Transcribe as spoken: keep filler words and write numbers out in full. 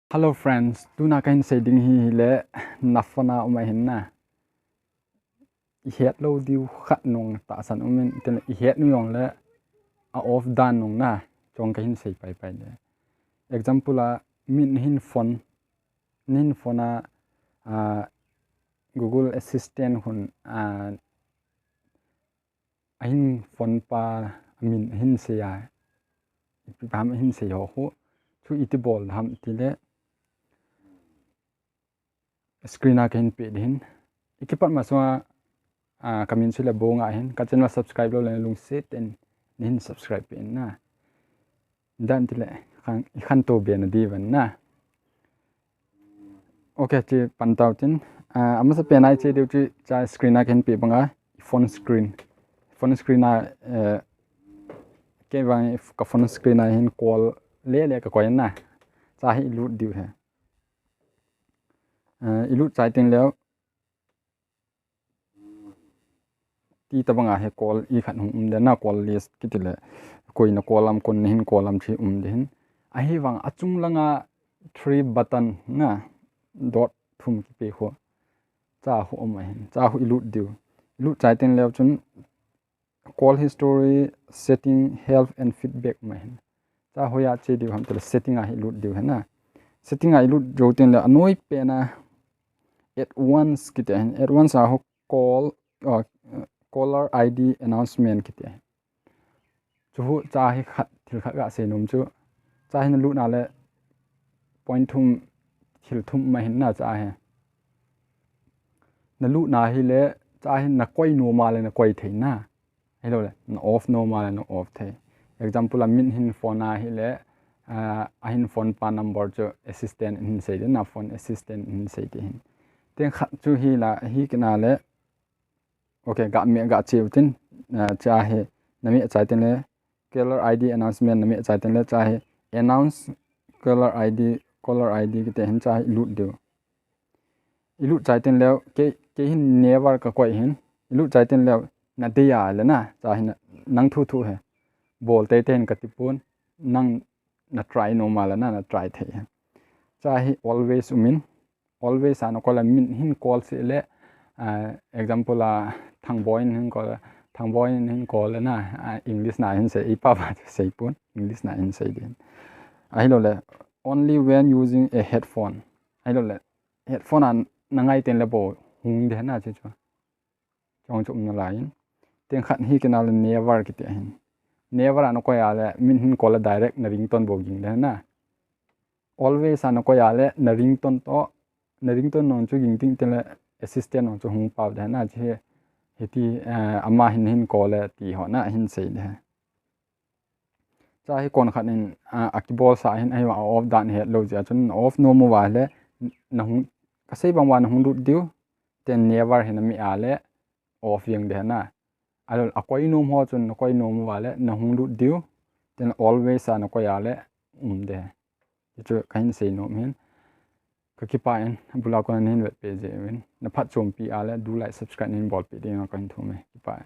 Hello friends, tuna kahin sei ding hi hile, na phone a um ahin na. I het lou diu khat nung tahsan umin, tin i het nu jongle a off dan nung na, chong kahin sei pai pai de. Example a, min hin phone, nin phone a, a, Google Assistant hun, a, ahin phone pa, a min ahin sei a, ipi ham ahin sei ho khu, chu iti bol ham tile, screen a kahin pe ding hin. I kipat ma sunga, a, ka min chu le Bonga ahin, ka channel subscribe lou le lungset in nahin subscribe pe in na. Dan tile, khan, i khantou be na di van na. Ok, che pan tau tin. A, amasa pen a i che diu chu cha screen a kahin pe banga, phone screen. Phone screen a, eh, kei vang ka phone screen a hin call le le ka koi na. Cha hi i lut diu he. Eh, i lut chai tin leo, ti tabanga hi call i khat hung um den na, call list kiti le, koi na call am, kon na hin call am thi um den. Ahivang achung langa three button na, dot thum kipe khu, cha khu um ahin, cha khu i lut diu. I lut chai tin leo chun call history, setting, help and feedback um ahin. Cha hoiya che diu ham tile setting a hi lut diu he na. Setting a i lut jou tin le anoi pen a advanced kiti ahin. Advanced a ho call, uh, caller I D announcement kiti ahin. Chu hu cha hi khat, thil khat ga sei nom chu. Cha hi na lut na le point thum, thil thum ma hin na cha hi. Na lut na hile, cha hi na koi nom a le na koi thei na. Ahilou le, na off nom a le na off thei. Example a min hin phone a hile, a, ahin phone pa number chu assistant in hin sei ding na, phone assistant in hin sei ding hin. Teng khat chu hi la, hi kina le, ok, ga me ga cheu tin, a, cha hi, na me chai tin le, caller I D announcement na me chai tin le, cha hi, announce caller I D, caller I D kiti hin cha hi lut diu. I lut chai tin leo, kei, kei hin never ka koi hin. I lut chai tin leo, na dei a le na, cha hin na, nang thu thu he. Bol tei tei hin ka ti pon, nang na try nom a le na, na try thei he. Cha hi always um in, always a na koi le min hin call si le, ah, example a, Thangboi in hin call, Thangboi in hin call le na, ah, English na hin sei, i pa pa sei pon, English na hin sei din. Ahilou le, only when using a headphone. Ahilou le, headphone a na ngai tin le bou hung de na chu chu. Chong chu um na lai in. Teng khat hi kina le never kiti ahin. Never a na koi a le min hin call le direct na ringtone bou ging de na. Always a na koi a le na ringtone to, na ringtone nung chu ging ting tin le assistant nung chu hung pau de na chi hi. Hiti, eh, ama hin hin call le ti ho na hin sei de. Cha hi kon khat in, a, a kibol sa hin, ahi a off dan het lou jeh a chun off nom uva le, na hung, ka sei bang uva na hung lut diu, tin never hi na me a le, off jeng de na. Ahilou le, a koi nom ho chun na koi nom uva le, na hung lut diu, tin always a na koi a le, um de. Chu ka hin sei nom hin. Ka kipah in, abul a kon a na hin vet pe jeh uvin. Na phatchompi a le, do like, subscribe na hin bolpi ding a ka hin thum e. Kipah e.